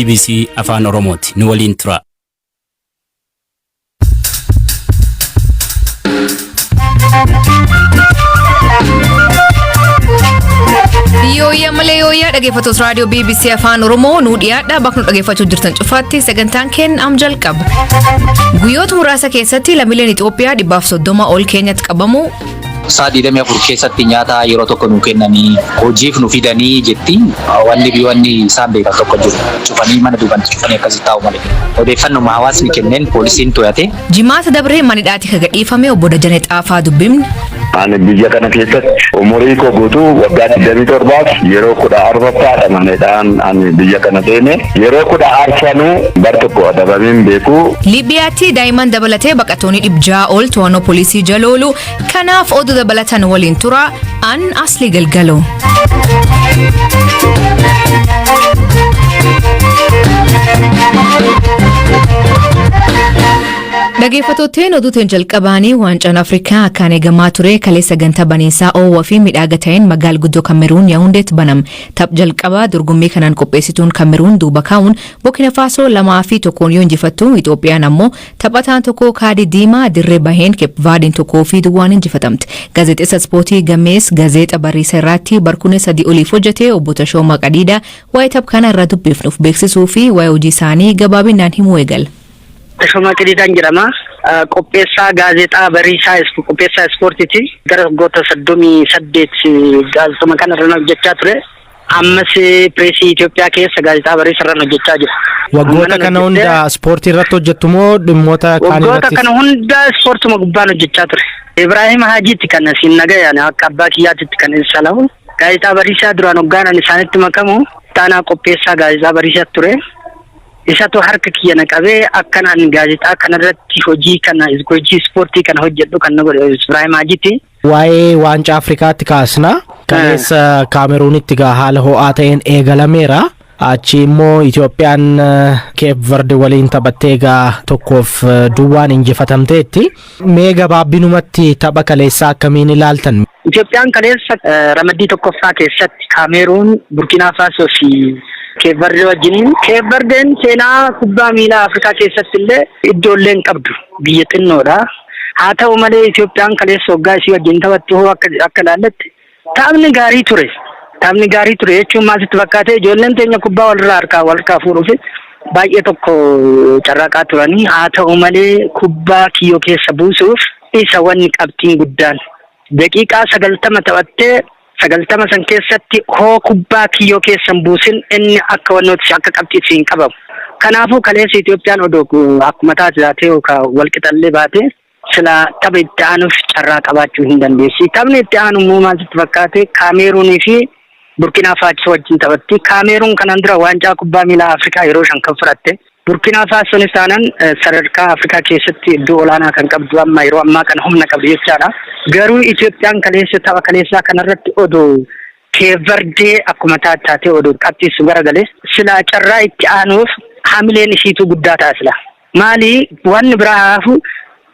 Bbc Afaan Oromooti. Nu waliin tura. Yooyyaa malee yooyyaa dhaggeeffattoota raadiyoo BBC Afaan Oromoo nuu dhiyaadha. Bakka nu dhaggeeffachuu jirtan cufaatti sagantaan keenya am jalqaba. Guyyoota muraasa keessatti lammiileen Itoophiyaa 130 ol Keenyatti qabamu. Sa'a 24 keessatti nyaata yeroo tokko nuu kennanii hojiif nu fidanii jetti. Wanni wanni isaan beekan tokko jiru. Cufanii mana duubatti cufanii akkasitti taa'u malee. Odeeffannuma hawaasni kenneen poolisiin to'ate. Jimaata dabree manidhaatti ka gadhiifame obbo Dajanee Xaafaa dubbifne. Ani biyya kana keessatti umurii koo guutuu waggaa 27f yeroo 14ffaadha maneedhaan ani biyya kana seene. Yeroo 14nuu bar tokko adabamee hin beeku. Liibiyaatti daa'imman dabalatee baqattoonni 600 ol to'annoo poolisii jala oolu. Kanaaf oduu dabalatan waliin tura. An Asli Galgalo. Dhaggeeffattootni oduutiin jalqabaanii waancaan Afrikaa akkaan eegamaa ture kaleessa sagantaa baniinsaa oowwaa fi miidhaga ta'een magaala guddoo Kameruun Yaawundeetti baname. Taph jalqabaa dorgommii kanaan qopheessituun Kameruun duuba kaa'uun Burkina Faasoo 2-1 yoo injifattu, Itoophiyaan ammoo taphataan tokko kaadii diimaa dirree baheen Keepvaadiin 1-0 injifatamte. Gaazexeessa ispoortii gamees gazeexa Bariisa irraatti barkunee 3 oliif hojjete obbo Tashoomaa Qadiidaa waa'ee taph kana irraa dubbifnuuf beeksisuu fi waa'ee hojii isaanii gabaabinaan himuu eegala. Tashoomaa Qadiidaan jedhama. Qopheessaa gaazexaa Bariisaa, qopheessaa ispoortiiti. Gara waggoota 38 gaazexuma kana irra hojjechaa ture. Ammas pireesii Itoophiyaa keessa gaazexaa Bariisa irra hojjechaa jira. Waggoota kana hunda ispoortii irratti hojjettu moo dhimmoota kaan Waggoota irratti? kana hunda ispoortuma gubbaan hojjechaa ture. Ibraahim Haajiitti kan asiin nagayaan akka abbaa kiyyaatitti kan salamu. Gaazexaa Bariisaa duraan hoggaan isaanitti makamu taanaa qopheessaa gaazexaa Bariisaa ture. Isatu harka kiyya na qabee akkan ani gaazexaa kanarratti hojii kana hojii ispoortii kana hojjedhu kan na godhe Ibraahim Haajiitti. Waa'ee waancaa Afrikaatti kaasna. Kaleessa Kaameruunitti gaa haala ho'aa ta'een eegalameera. Achi immoo Itoophiyaan Keep Verde waliin taphattee egaa 1-0 injifatamteetti. Mee gabaabinumatti tapha kaleessaa akkamiin ilaaltan? Itoophiyaan kaleessa ramaddii tokkoffaa keessatti Kaameruun, Burkiinaa Faasoo fi Keep Verde wajjiniin. Keep Verdeen seenaa kubbaa miilaa Afrikaa keessatti illee iddoollee hin qabdu. Biyya xinnoodha. Haa ta'u malee Itoophiyaan kaleessa waggaa isii wajjin taphattu hoo akka akka ilaalletti taphni gaarii ture. Taphni gaarii ture jechuun maal sitti fakkaate, ijoolleen teenya kubbaa walirraa harkaa wal harkaa fuudhuuf baay'ee tokko carraaqaa turanii, haa ta'u malee kubbaa kiyyoo keessa buusuuf isa wanni qabxiin guddaan. Daqiiqaa 90 taphattee 90 san keessatti hoo kubbaa kiyyoo keessa hin buusin inni akka wannootti akka qabxiitti hin qabamu. Kanaafuu kaleessa Itoophiyaan odoo akkuma taate taatee yookaan walqixallee baate sila tapha itti aanuuf carraa qabaachuu hin dandeessi. Taphni itti aanu immoo maal sitti fakkaate, Kaameeruunii fi Burkinaa Faasoo wajjin taphatti. Kaameeruun kanaan dura waancaa kubbaa miilaa Afrikaa yeroo 5 kan fudhatte. Burkinaa Faasoonis taanaan sadarkaa Afrikaa keessatti iddoo olaanaa kan qabdu, amma yeroo ammaa kana humna qabdu jechaadha. Garuu Itoophiyaan kaleessa tapha kaleessaa kanarratti odoo Keevardee akkuma taate odoo qabxiisu garagale silaa carraa itti aanuuf hamileen isiitu guddaa ta'a sila. Maali, wanni biraa hafu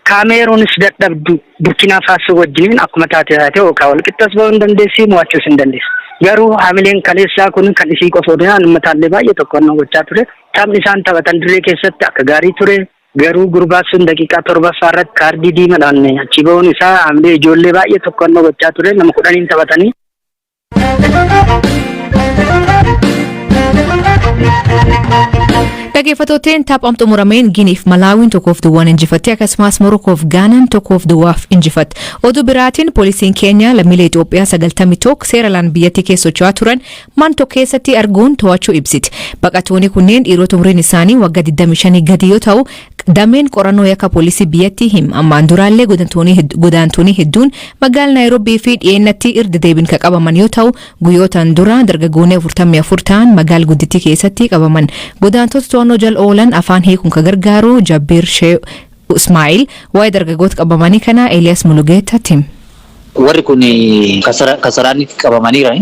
Kaameeruunis dadhabdu Burkinaa Faasoo wajjiniin akkuma taate taate yookaan wal qixxas bahuu hin dandeessi, mo'achuus hin dandeessi. Garuu hamileen kaleessaa kun kan isii qofa odoo uummataallee baay'ee tokko gochaa ture. Taphni isaan taphatan dirree keessatti akka gaarii ture. Garuu gurbaan sun daqiiqaa 7ffaa irratti kaardii diimaadhaan achi bahuun isaa hamilee ijoollee baay'ee tokko gochaa ture. Nama 10n taphatanii. Dhaggeeffattooteen, tapha xumurameen Giniif Malaawiin 1-0 injifatte, akkasumas Morokoof Gaanaan 1-0 injifatte. Oduu biraatiin poolisiin Keeniyaa lammiilee Itoophiyaa 91 seera alaan biyyattii keessa socho'aa turan man tokko keessatti arguun to'achuu ibsiti. Baqattoonni kunneen dhiirota umriin isaanii waggaa 25 gadi yoo ta'u, dameen qorannoo yakka poolisii biyyattii hima. Ammaan duraallee godaantonni hedduun magaalaa Naayiroobii fi dhiyeennatti irra deebiin kan qabaman yoo ta'u, guyyootaan dura dargaggoonni 44 ta'an magaala guddittii keessatti qabaman. Godaantota to'annoo jala oolan afaan hiikuun kan gargaaru Jabbiir Shee Ismaa'il waa'ee dargaggoota qabamanii kana Eeliyaas Mulugeettaatti hima. Warri kun kasaraanitti qabamaniira.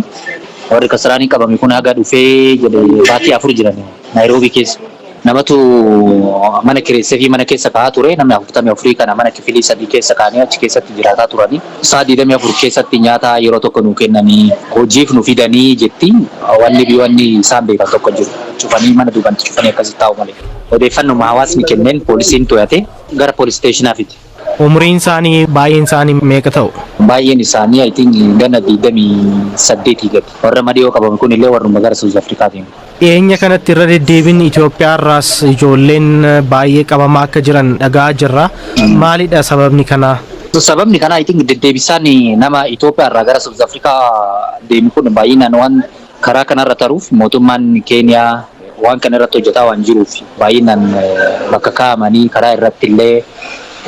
Warri kasaraanii qabame kun haga dhufee jedhe baatii 4 jiran Naayiroobii keessa. Namatu mana kireessee fi mana keessa kaa'aa ture. Namni 44 kana mana kifilii 3 keessa kaa'anii achi keessatti jiraataa turanii. Sa'a 24 keessatti nyaata yeroo tokko nuu kennanii hojiif nu fidanii jetti. Wanni wanni isaan beekan tokko jiru. Cufanii, mana duubantti cufanii akkasitti taa'u malee. Odeeffannoo hawaasni kenneen poolisiin to'ate gara police stationaa fide. Umriin isaanii baay'een isaanii meeqa ta'u? Baay'een isaanii, I think, gana 28 gadi. Warra madiyoo qabame kun illee warruma gara South Africa deemu. Dhiyeenya kanatti irra deddeebiin Itoophiyaa irraas ijoolleen baay'ee qabamaa akka jiran dhagaa jirra. Maalidha sababni kanaa? Sababni kanaa, I think, deddeebisaan nama Itoophiyaa irraa gara South Africa deemu kun baay'inaan waan karaa kanarra taruuf, mootummaan Keeniyaa waan kana irratti hojjetaa waan jiruuf, baay'inaan bakka kaa'amanii karaa irratti illee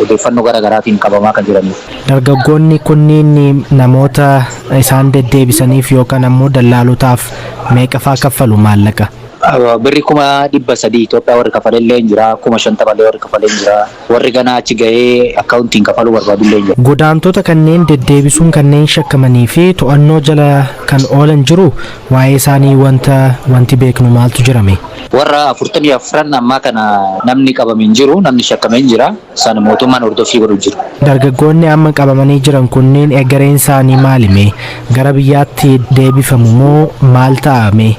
odeeffannoo gara garaatiin qabamaa kan jiraniif. Dargaggoonni kunniin namoota isaan deddeebisaniif yookaan ammoo dallaalotaaf meeqa faa kaffalu maallaqa? Birri 300,000 Itoophiyaa warri kafalee illee hin jira, 50,000 illee warri kafalee hin jira, warri ganaa achi gahee akkaawuntiin kafaluu barbaadu illee hin jira. Godaantota kanneen deddeebisuun kanneen shakkamanii fi to'annoo jala kan oolan jiru, waa'ee isaanii wanti beeknu maaltu jirame? Warra 44n ammaa kana namni qabame hin jiru, namni shakkame hin jira. Isaan mootummaan hordoffii godhu jiru. Dargaggoonni amma qabamanii jiran kunneen egereen isaanii maalime? Gara biyyaatti deebifamu moo maal ta'ame?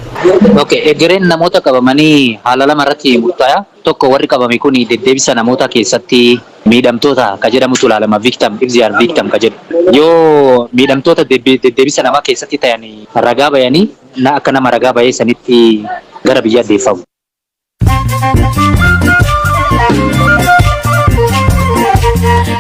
Okay, egereen namoota qabamanii haala lama irratti murtaa'a. Tokko, warri qabame kun deddeebisa namoota keessatti miidhamtoota ka jedhamutu ilaalama, victim, if they are victim ka jedhu. Yoo miidhamtoota deddeebisa namaa keessatti ta'an ragaa bayanii, na akka nama ragaa bayee sanitti gara biyyaa deeffamu.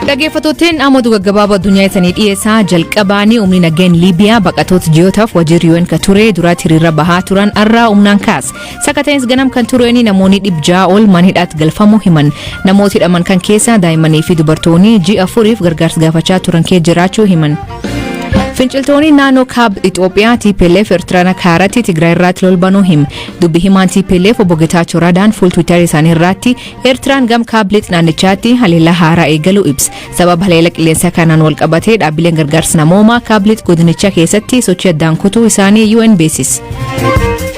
Dhaggeeffattootni, amma gaggabaaboo addunyaa isanii dhiyeessaa. Jalqabaanii, humni nageen Liibiyaa baqatoota ji'ootaaf waajjirri UN ka ture duraatti hiriira bahaa turan irraa humnaan kaase. Sakateenis ganam kan tureen namoonni 600 ol mana hidhaatti galfamuu himan. Namoota hidhaman kan keessa daa'immanii fi dubartoonni ji'a 4f gargaarsa gaafachaa turan kee jiraachuu himan. Finciltoonni naannoo kaab Itoophiyaa TPLF Eertiraan kaaratti Tigraay irratti lol banuu him. Dubbi himaan TPLF obbo Getaachoo Radaan fuul Tiwiitarii isaanii irratti Eertiraan gam kaab lixa naannichaatti haleellaa haaraa eegaluu ibsa. Sababa haleela qilleensa kanaan wal qabatee dhaabbileen gargaarsa namoomaa kaab lixa godinichaa keessatti sochii addaan kutuu isaanii UN beeksise.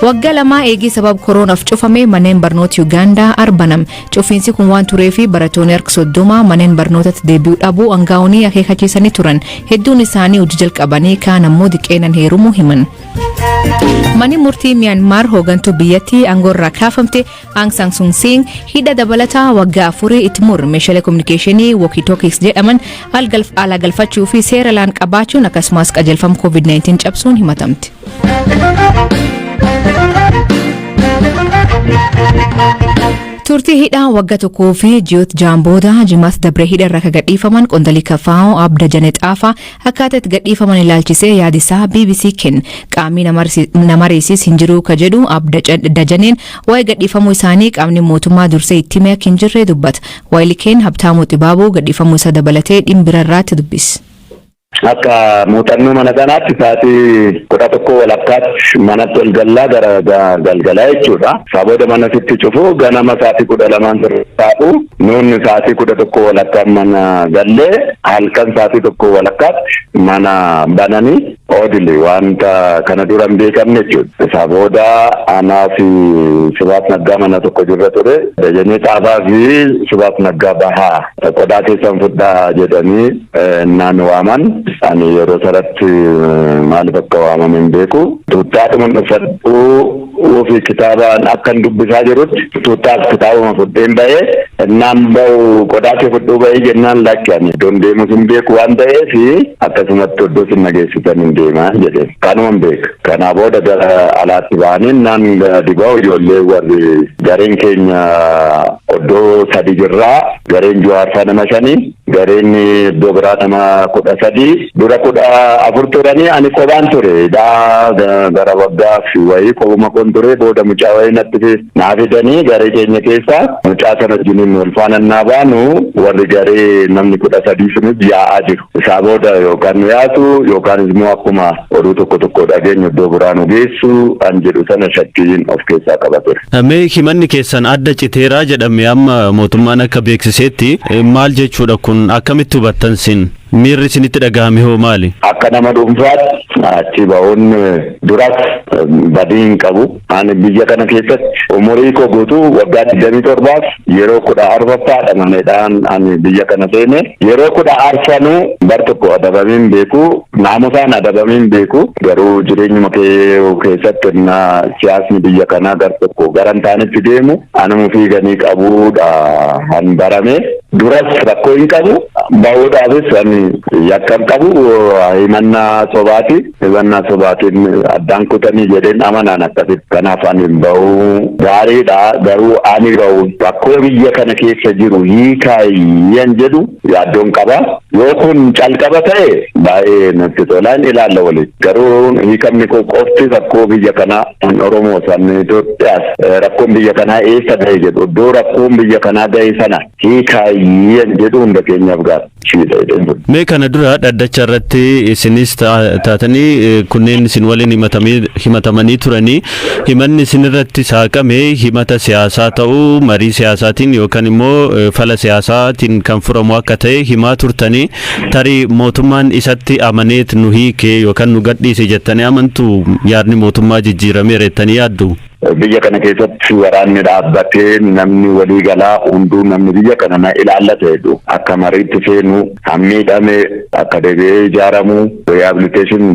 Waggaa 2 eegii sababa koroonaaf cufame manneen barnoota Yuugaandaa arbanam. Cufiinsi kun waan turee fi barattoonni harka 30 manneen barnootatti deebi'uu dhabuu aangaa'onni akeekkachiisanii turan. Hedduun isaanii hojii jalqabanii, kaan ammoo diqeenan heerumuu himan. Manni murtii Miyaanmaar hoogantuu biyyattii aangoo irraa kaafamte Aung San Suu Kyi hidha dabalataa waggaa 4 itti mur. Meeshaalee kominikeeshinii walkie-talkies jedhaman alaa galfachuu fi seera laan qabaachuun, akkasumas qajeelfama COVID-19 cabsuun himatamte. Turtii hidhaa waggaa 1 fi ji'oota 6 booda jimaata dabree hidha irraa kan gadhiifaman qondaalli KFO Obbo Dajanee Xaafaa akkaataa itti gadhiifaman ilaalchisee yaadisaa BBC kenne. Qaamni nama reesis hin jiru ka jedhu Obbo Dajaneen, waa'ee gadhiifamuu isaanii qaamni mootummaa dursee itti hime akka hin jirre dubbata. Waayilii Habtaamuu Xibaabuu gadhiifamuu isaa dabalatee dhimma irraatti dubbise. Akka muuxannoo mana kanaatti sa'aatii 11:30tti manatti ol gallaa, gara galgalaa jechuudha. Isaa booda mana sitti cufu, ganama sa'aatii 12n taa'u. Nuunni sa'aatii 11:30 mana gallee, halkan sa'aatii 1:30tti mana bananii, oodili wanta kana dura hin beekamne jechuudha. Isaa booda anaa fi Sibaat Naggaa mana tokko jirra ture. Dajanee Xaafaa fi Sibaat Naggaa bahaa, qodaa keessan fudhaa jedhanii naan waaman. Ani yeroo sanatti maaliif akka waamame hin beeku. Tuuttaadhuma uffadhuu fi kitaabaan akkan dubbisaa jirutti tuuttaaf kitaabuma fudheen bahee, naan bahu qodaa kee fudhuu bahee jennaan, lakki, ani iddoon deemus hin beeku waan ta'eef akkasumatti iddoo sin nageessitan hin deemaa jedhe. Kanuma hin beeka. Kanaa booda gara alaatti bahanii naan gadi bahu, ijoollee warri gareen keenya iddoo sadi jirraa, gareen Jawaarfaa nama shanii, gareen iddoo biraa nama 13, dura 14 turanii, ani kophaan ture. Daa gara waggaa fi wayii kophuma kon ture. Booda mucaa wayii natti naa fidanii, garee keenya keessaa mucaa sana wajjiniin wal faana naa baanu, warri garee namni 13 sunis yaa'aa jiru. Isaa booda yookaan nu yaasu yookaan immoo akkuma oduu tokko tokko dhageenyu iddoo biraa nu geessu an jedhu sana shakkiin of keessaa qaba ture. Mee himanni keessan adda citeeraa jedhame amma mootummaan akka beeksisetti, maal jechuudha kun? Akkamitti hubattan sin? Miirri isinitti dhagahame hoo maali? Akka nama dhuunfaatti achi ba'uun duras badii hin qabu. Ani biyya kana keessatti umurii koo guutuu waggaa 27f yeroo 14ffaadha maneedhaan ani biyya kana seene. Yeroo 14nuu bar tokko adabamee hin beeku. Naamusaan adabamee hin beeku. Garuu jireenyuma kee keessatti siyaasni biyya kanaa gar tokko gara hin taanetti deemu anuma fiiganii qabuudha han barame. Duras rakkoo hin qabu. Bahuudhaafis ani yakka hin qabu. Himannaa sobaati. Himannaa sobaatiin addaan kutanii jedheen amanaan akkasitti. Kanaaf ani bahuu gaariidha. Garuu ani bahu rakkoo biyya kana keessa jiru hiikaayan jedhu yaaddoon qaba. Yoo kun calqaba ta'e baay'ee natti tolaan ilaalla waliin. Garuu hiikamni koo qofti rakkoo biyya kanaa kan Oromoo san Itoophiyaas rakkoon biyya kanaa eessa ga'e jedhu, iddoo rakkoon biyya kanaa ga'e sana hiikaayan jedhu hunda keenyaaf gaaffiidha. Mee kana dura dhaddacha irratti isinis taatanii kunneen isin waliin himatamanii turanii, himanni isin irratti saaqame himata siyaasaa ta'uu, marii siyaasaatiin yookaan immoo fala siyaasaatiin kan furamu akka ta'e himaa turtanii, tarii mootummaan isatti amaneet nu hiike yookaan nu gadhiise jettanii amantu? Yaadni mootummaa jijjiirameera jettanii yaaddu? Biyya kana keessatti waraanni dhaabbatee, namni walii galaa hunduu, namni biyya kana na ilaallata jedhu akka mariitti seenu, hammiidhame akka deebi'ee ijaaramu, rehabilitation,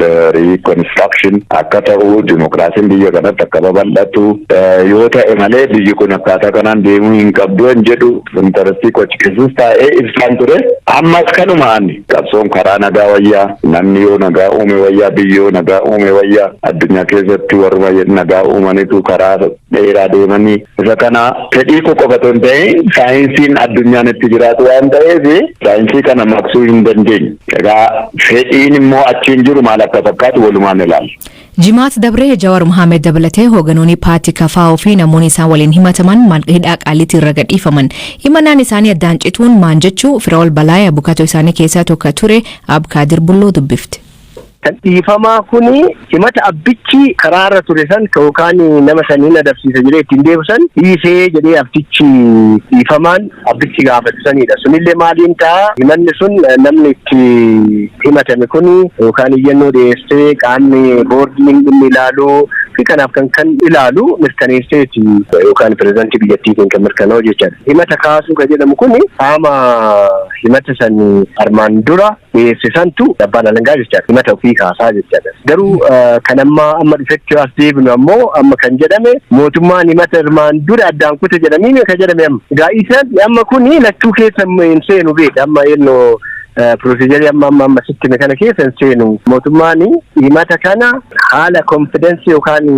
reconstruction akka ta'u, dimokiraasiin biyya kanatti akka babal'atu yoo ta'e malee biyyi kun akkaataa kanaan deemuu hin qabdu hin jedhu interest kochi keessas taa'ee ibsaan ture. Ammas kanumaan qabsoon karaa nagaa wayyaa, namni yoo nagaa uume wayyaa, biyyi yoo nagaa uume wayyaa, addunyaa keessatti warruma nagaa uumanitu karaa dheeraa deemanii. Isa kana fedhii koo qofa otoo hin ta'in saayinsiin addunyaan itti jiraatu waan ta'eef saayinsii kana maqsuu hin dandeenye. Egaa fedhiin immoo achiin jiru maal akka fakkaatu walumaan ilaalla. Jimaat dabree Jawar Mohaammed dabalatee hoogganoonni paartii KFO fi namoonni isaan waliin himataman hidhaa Qaaliitii irra gadhiifaman. Himannaan isaanii addaan cituun maan jechuu Firaa'ol Balaay abukatoo isaanii keessaa tokko ture Abkaadir Bulloo dubbifte. Kan dhiifamaa kuni himata abbichi karaarra ture san yookaan nama saniin adabsiisa jedhee ittiin deebisan dhiisee jedhee abbichi dhiifamaan abbichi gaafatu sanidha. Sunillee maaliin ta'a? Himanni sun namni itti himatame kuni yookaan iyyannoo dhiyeessee, qaamni boordiin dhimmi ilaalu fi kanaaf kan ilaalu mirkaneesseeti yookaan pirezidaantii biyyattiitiin kan mirkanaa'u jechaadha. Himata kaasuu kan jedhamu kuni qaama himata san armaan dura dhiyeesse santu abbaan alangaa jechaadha. Himata ofii kaasaa jechaadha. Garuu kan amma dhufetti as deebinu ammoo amma kan jedhame mootummaan himata armaan dura addaan kute jedhamii kan jedhame amma. Egaa isaan amma kuni lachuu keessa hin seenu beekta, amma ennoo procedure amma sitti kana keessa hin seenu. Mootummaan himata kana haala confidence yookaan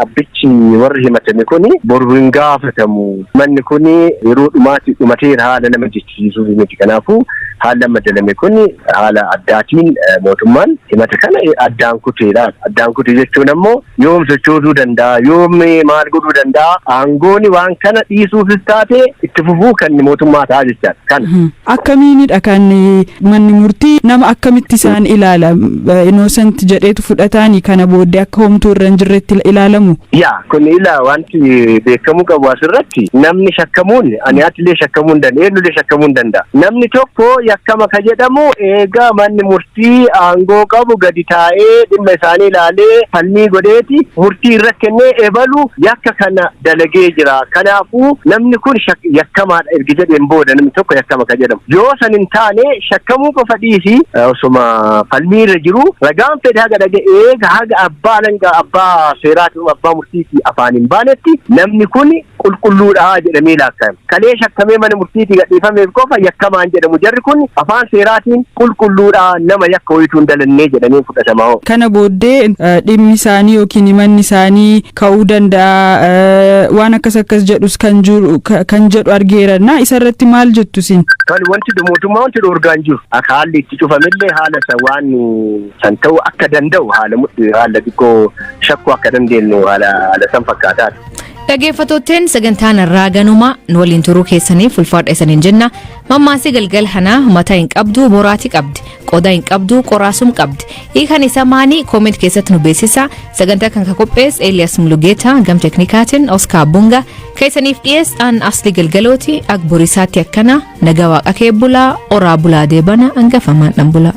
abbichi warri himatame kuni boru hin gaafatamu. Manni kuni yeroo dhumaatti dhumateera haala nama jechisiisuuf miti. Kanaafuu haalli amma dalame kuni haala addaatiin mootummaan himata kana addaan kuteedha. Addaan kute jechuun ammoo yoom sochoosuu danda'a, yoom maal godhuu danda'a, aangooni waan kana dhiisuufis taate itti fufuu kan mootummaa ta'a jechaadha. Kana. Akkamiinidha kan manni murtii nama akkamitti isaan ilaala? Innocent jedheetu fudhataanii kana booddee akka homtuu irra hin jirretti ilaalamu? Yaa, kun ila wanti beekamuu qabu asirratti namni shakkamuun ani atillee shakkamuu hin danda'a, eenyullee shakkamuu hin danda'a. Namni tokko yakkama ka jedhamu eegaa manni murtii aangoo qabu gadi taa'ee dhimma isaanii ilaalee falmii godheeti murtii irra kennee ebalu yakka kana dalagee jira. Kanaafuu namni kun yakkamaadha ergi jedheen booda namni tokko yakkama ka jedhamu. Yoo san hin taane shakkamuu qofa dhiisi, osuma falmii irra jiru ragaan fedhe haga dhage eega haga abbaa alangaa, abbaa seeraati, abbaa murtiitii afaan hin baanetti namni kun qulqulluudha jedhamee laakka'ama. Kalee shakkamee mana murtiitii gadhiifameef qofa yakkamaan jedhamu, jarri kun afaan seeraatiin qulqulluudha, nama yakka wayituu hin dalannee jedhamee fudhatama. Kana booddee dhimmi isaanii yookiin himanni isaanii ka'uu danda'a waan akkas akkas jedhus kan jiru kan jedhu argeeranna, isa irratti maal jettu isin? Kan wanti mootummaa wanti dhoorgaan jiru akka haalli itti cufamillee haala san waan san ta'uu akka danda'u haala xiqqoo shakkuu akka dandeenyu haala san fakkaataadha. Dhaggeeffattootteen, sagantaan irraa ganuma. Nu waliin turuu keessaniif ulfaadha isaniin jenna. Mammaasii galgal kanaa: "Mataa hin qabdu, boraatii qabdi. Qodaa hin qabdu, qoraasum qabdi." Hiikan isa maanii? Comment keessatti nu beeksisa. Sagantaa kan ka qophees Elias Mulugeeta, gam teknikaatiin Oscar Bunga, keessaniif dhiyees aan Asli Galgalooti. Ak borisaatti akkana naga waaqa kee bulaa, oraa bulaa, deebana hangafamaan dhan bulaa.